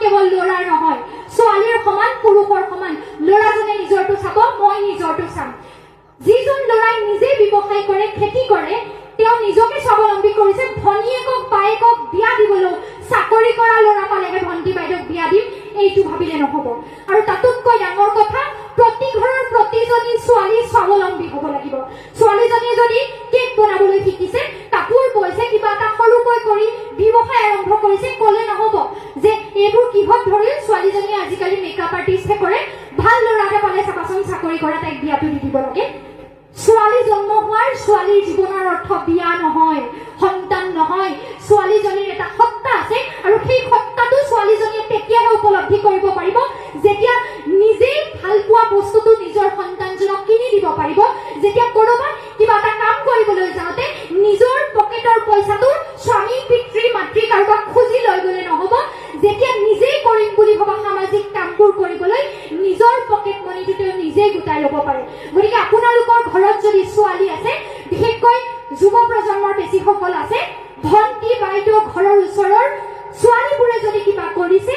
কেৱল ল'ৰাৰ নহয়, ছোৱালীৰ সমান, পুৰুষৰ সমান। ল'ৰাজনে নিজৰটো চাব, মই নিজৰটো চাম। যিজন ল'ৰাই নিজে ব্যৱসায় কৰে, খেতি কৰে, তেওঁ নিজকে স্বাৱলম্বী কৰিছে। ভনীয়েকক, বায়েকক বিয়া দিবলৈও চাকৰি কৰা ল'ৰা পালেহে ভণ্টি বাইদেউক বিয়া দিম, এইটো ভাবিলে নহ'ব। আৰু তাতোতকৈ ডাঙৰ কথা, প্ৰতি ঘৰৰ প্ৰতিজনী ছোৱালী স্বাৱলম্বী হ'ব লাগিব। ছোৱালীজনীয়ে যদি কেক বনাবলৈ শিকিছে, কাপোৰ বৈছে, কিবা এটা সৰুকৈ কৰি ব্যৱসায় আৰম্ভ কৰিছে, ক'লে নহ'ব যে এইবোৰ কিহত ধৰিল, ছোৱালীজনীয়ে আজিকালি মেকআপ আৰ্টিষ্টহে কৰে, ভাল ল'ৰা এটা পালে চাবাচোন চাকৰি কৰা, তাইক বিয়াটো দি দিব লাগে। ছোৱালী জন্ম হোৱাৰ, ছোৱালীৰ জীৱনৰ অৰ্থ বিয়া নহয়, সন্তান নহয়। ছোৱালীজনীৰ এটা সত্তা আছে আৰু সেই সত্তাটো ছোৱালীজনীয়ে তেতিয়াহে উপলব্ধি কৰিব পাৰিব, যেতিয়া নিজেই ভাল পোৱা বস্তুটো নিজৰ সন্তানজনক কিনি দিব পাৰিব, যেতিয়া ক'ৰবাত কিবা এটা কাম কৰিবলৈ যাওঁতে নিজৰ পকেটৰ পইচাটো স্বামী, পিতৃ মাতৃ কাৰোবাক খুজি লৈ গ'লে নহ'ব, যেতিয়া নিজেই কৰিম বুলি ভবা সামাজিক কামবোৰ কৰিবলৈ নিজৰ পকেট মানিটো তেওঁ নিজেই গোটাই ল'ব পাৰে। গতিকে আপোনালোকৰ ঘৰত যদি ছোৱালী আছে, বিশেষকৈ যুৱ প্ৰজন্মৰ বেছিসকল আছে, ভণ্টি, বাইদেউ, ঘৰৰ ওচৰৰ ছোৱালীবোৰে যদি কিবা কৰিছে